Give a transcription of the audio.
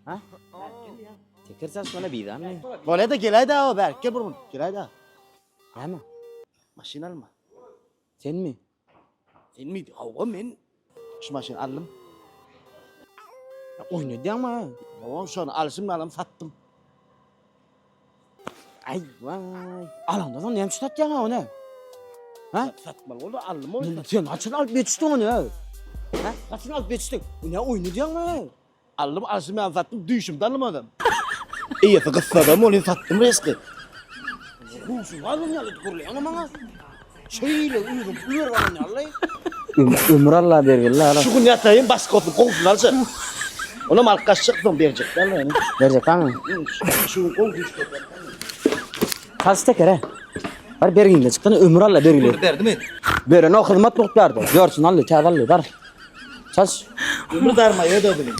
Ha? Teker çalyşmana bizanmy? Bolýa-da geläý-dä o bärik gel bir gün. Geläý-dä. Näme? Maşyn alma. Senmi? Senmi? Hawa men. Şu maşyny aldym. Oýnadýaňmy? Hawa şony alşym ýalam satdym. Aý waý. Alanda soň näme üçin satýaň ony? Ha? Satmaly boldy, aldym ony. Sen haçan alyp ýetişdiň ony? Ha? Haçan alyp ýetişdiň? Ne oýnadýaňmy? Aldym, alşym ýaly satdym, düýşümde aldym adam. Eýesi gyssadam ony satdym reski. Huşuň alan ýaly gürleýäňmi maňa? Şeýle özüň ör alan ýaly. Ömür Allah bergeli ala. Şu gün ýataýyn, başga olsun, gowusyny aljak. Onam alyp gaçjak soň berjek däl ony. Berjek dämi? Şu gün gowy düýş görýän. Haç tekere. Bar bergiňden çykdan ömür Allah bergili. Berdimi? Beren o hyzmat bolup berdi. Görsün aldy, täze aldy, bar. Çalş. Ömür darmaýa da bilim.